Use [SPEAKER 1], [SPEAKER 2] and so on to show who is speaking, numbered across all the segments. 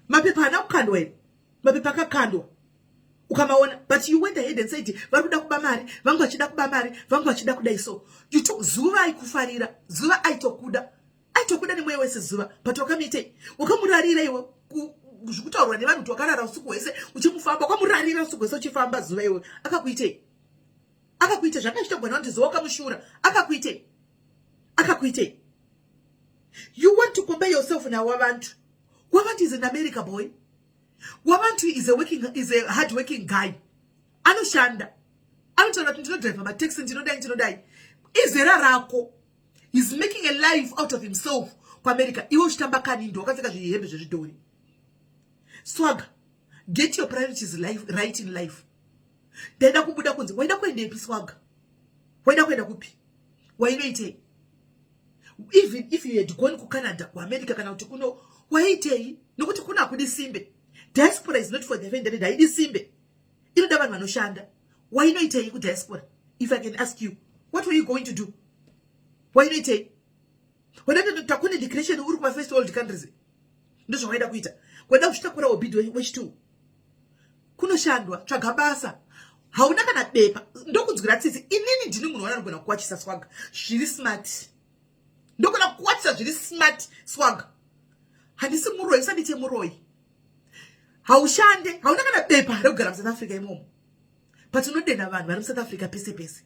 [SPEAKER 1] Mapepa haana kukandwa here? Mapepa akakandwa ukamaona, but you went ahead and said vari kuda kuba mari, vangu vachida kuba mari, vangu vachida kudai. So you took Zuva aikufarira, Zuva aitokuda, aitokuda nemweya wese Zuva, but wakamuitei? Wakamurarira iwe. Zvikutaurwa nevanhu kuti wakarara usiku hwese uchimufamba, wakamurarira usiku hwese uchifamba Zuva iwe. Akakuitei? Akakuita zvanga zvichitogona kuti Zuva wakamushura. Akakuitei? Akakuitei? You want to compare yourself now Wabantu. Wabantu is an America boy. Wabantu is a hard working guy. Anoshanda, anotaura kuti ndinodriva mataxi, ndinodai, ndinodai. Izera rako. He's making a life out of himself kuAmerica, iwe uchitamba kanindo wakapfeka zvihembe zvezvidhori. Swaga, get your priorities right in life. Ndaida kubuda kunze, waida kuendepi? Swaga, waida kuenda kupi? Wainoitei? Even if you had gone kuCanada, kuAmerica, kana kuti kuno, waiitei? Nokuti kuno hakudi simbe. Diaspora is not for the faint. Haidi simbe, inoda vanhu vanoshanda. Wainoitei kudiaspora, if I can ask you? What were you going to do? Wainoitei? Waida kune declaration uri kumafirst world countries, ndozvawaida kuita. Waida kuchitakura Obidi wechitu. Kunoshandwa, tsvaga basa. Hauna kana bepa. Ndokunzwira tsitsi. Inini ndini munhu wananogona kukwachisa, Swaga, zviri smart. Ndogona kukwachisa zviri smart, Swaga. Handisi muroi, usandite muroi. Haushande, hauna kana bepa rekugara muSouth Africa imomo, but unodenha vanhu vari muSouth Africa pese pese.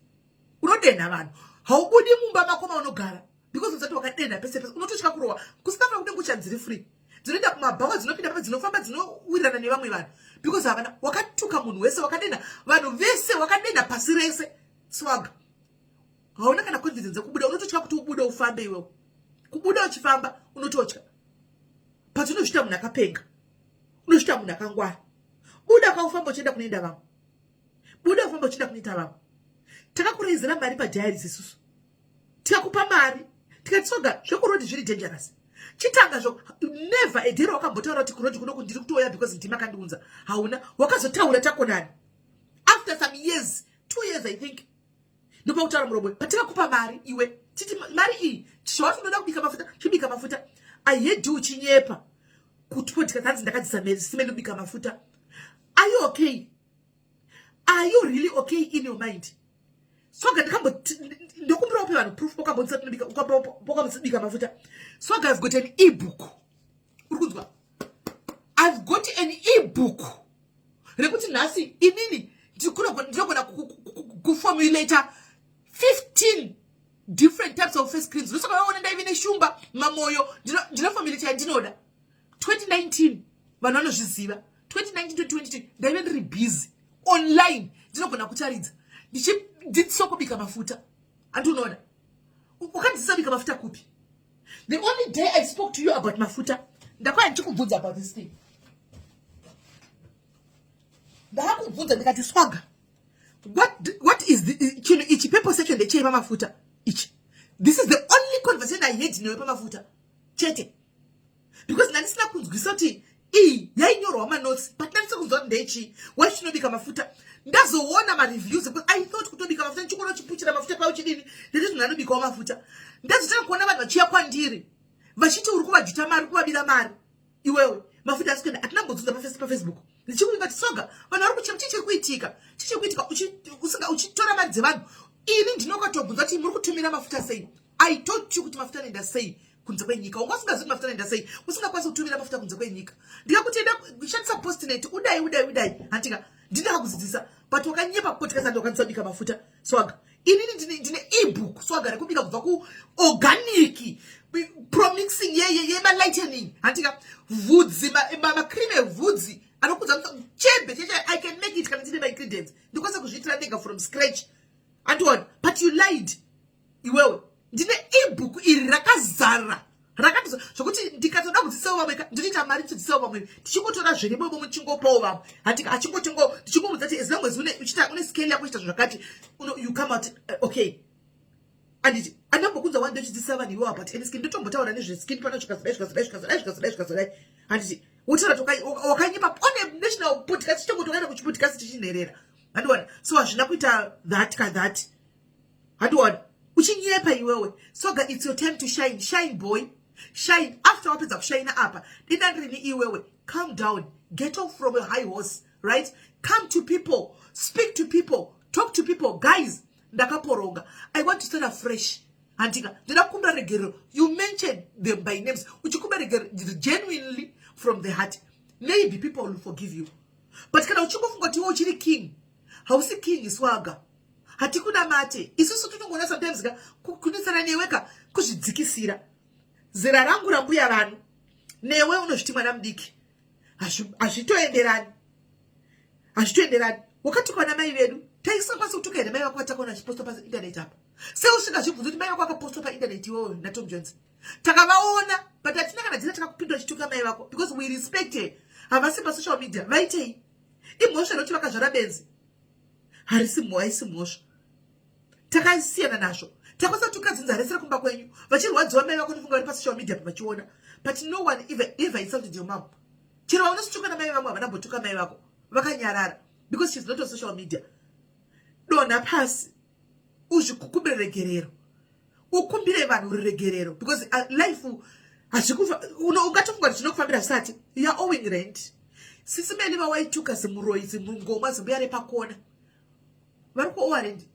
[SPEAKER 1] Unodenha vanhu, haubudi mumba mako maunogara because usati wakadenha pese pese. Unototya kurohwa. KuSouth Africa kune ngucha dziri free, dzinoenda kumabhawa, dzinopinda pa, dzinofamba, dzinowirirana nevamwe vanhu because havana. Wakatuka munhu wese, wakadenha vanhu vese, wakadenha pasi rese. Swaga, hauna kana confidence yekubuda. Unototya kuti ubude ufambe iwewo. Kubuda uchifamba unototya, but unozviita munhu akapenga, unozviita munhu akangwara. Buda kaufamba uchienda kunoenda vamwe, buda ufamba uchienda kunoita vamwe. Takakureizera mari padiaries isusu, tikakupa mari, tikati, "Swaga, zvekuroad zviri dangerous, chitanga zvo." Never a day wakambotaura kuti kuroad kunoku ndiri kutouya because ndima kandiunza. Hauna. Wakazotaura takonani after some years, 2 years I think, ndopakutaura muromo patikakupa mari iwe, titi mari iyi zvawati unoda kubika mafuta, chibika mafuta. I heard you uchinyepa kuti podcast hanzi ndakadzisa simeni kubika mafuta. Are you okay? Are you really okay in your mind, Swaga? Ndokumbira upe vanhu proof pokambobika mafuta. Swaga, I've got an ebook. Uri kunzwa? I've got an ebook rekuti nhasi inini ndinogona kuformulata 15 different types of face creams. Ndosaka vaona ndaive neshumba mamoyo. Ndinoformulata yandinoda. 2019, vanhu vanozviziva, 2019 2022 ndaive ndiri busy online. Ndinogona kutaridza ndichidzidziswa kubika mafuta. Handi unoona ukandidzidzisa kubika mafuta kupi? The only day I spoke to you about mafuta, ndakwaya ndichikubvunza about this thing. Ndakakubvunza ndikati, "Swaga, what is chinhu ichi? Purpose yacho ndechei pamafuta ichi?" This is the only conversation I had newe pamafuta chete, because ndandisina kunzwisa kuti iyi yainyorwa manotes, but ndandisina kunzwa kuti ndechii. Wai chinobika mafuta? Ndazoona mareviews because I thought kutobika mafuta ndichingona uchipuchira mafuta pao chidini, nditi zvinhu anobikawo mafuta. Ndazotanga kuona vanhu vachiuya kwandiri vachiti uri kuvajuta mari, kuvabira mari iwewe, mafuta asi kuenda. Hatina mbodzudza paFacebook ndichikuimba ti, "Swaga, vanhu vari kuchema, chii chiri kuitika? Chii chiri kuitika?" Uchitora mari dzevanhu. Ini ndinokatobvunza kuti muri kutumira mafuta sei. I taught you kuti mafuta anoenda sei kunze kwenyika. Unga usingazivi kuti mafuta anoenda sei, usingakwanisi kutumira mafuta kunze kwenyika. Ndikakuti enda kushandisa Postnet, udai, udai, udai. Handika ndindakakudzidzisa, but wakanyepa podcast andi wakwanisa kubika mafuta. Swaga, inini ndine ebook, Swaga, rekubika kubva kuorganic promixing yemalightening, handika vhudzi, macream evhudzi anokudza chebe cheche. I can make it kana ndine maingredients, ndikwanisa kuzviitira ndega from scratch, andiona? But you lied iwewe. Ndine ebook iri rakazara rakati zvokuti ndikatoda kudzidzisawo vamwe, ndinoita mari ndichidzidzisawo vamwe, tichingotora zvirimo imomo, tichingopawo vamwe, handika? Achingotingo ndichingomudza kuti as long as une uchiita, une scale yako, uchiita zvakati, you come out okay. Anditi andambokunza wani ndochidzidzisa vanhu iwewo about any skin? Ndotombotaura nezveskin pano, zvikazodai, zvikazodai, zvikazodai, zvikazodai, zvikazodai, handiti? Wotaura wakanyepa on a national podcast, chitongoti wakaenda kuchipodcast chichinherera, handiwana? So hazvina kuita that ka that, handiwana? Uchinyepa iwewe. Swaga, it's your time to shine. Shine, boy. Shine. After wapedza kushaina apa, dina rini iwewe, calm down, get off from a high horse, right? Come to people, speak to people, talk to people. Guys, ndakaporonga, I want to start afresh. Handika ndinoda kukumbira regerero. You mention them by names, uchikumbira regerero genuinely from the heart. Maybe people will forgive you. But kana uchingofunga kuti iwe uchiri king, hausi king. Swaga hatikunamate isusu. Tinongoona sometimes ka kunetsana newe ka kuzvidzikisira. Zera rangu rambuya vanhu newe unozviti mwana mudiki, hazvitoenderani, hazvitoenderani. Wakatukwa namai vedu, taisakwanisa kutuka here mai vako vatakaona achiposta painternet apa? Sei usingazvibvunzi kuti mai vako akaposta painternet iwewe naTom Jones? Takavaona, but hatina kana dzina takakupindura chituka mai vako because we respect her. Havasi pasocial media, vaitei? Imhosva nokuti vakazvara benzi? Harisi, haisi mhosva. Takasiyana nazvo. Takwanisa kutuka dzinza rese rekumba kwenyu vachirwadziwa mai vako. Ndifunga vari pasocial media pavachiona, but no one ever insulted your mom. Chero vaunosituka namai vamwe, havana mbotuka mai vako, vakanyarara because she's not on social media. Donha pasi, uzvikukumbire regerero, ukumbire vanhu ruregerero, because life hazvikufa. Ungatofunga kuti zvinokufambira zvisati. You are owing rent. Sisi Meli vawaituka, zimuroyi, zimungoma, zimbuya repakona, vari kuowa rent.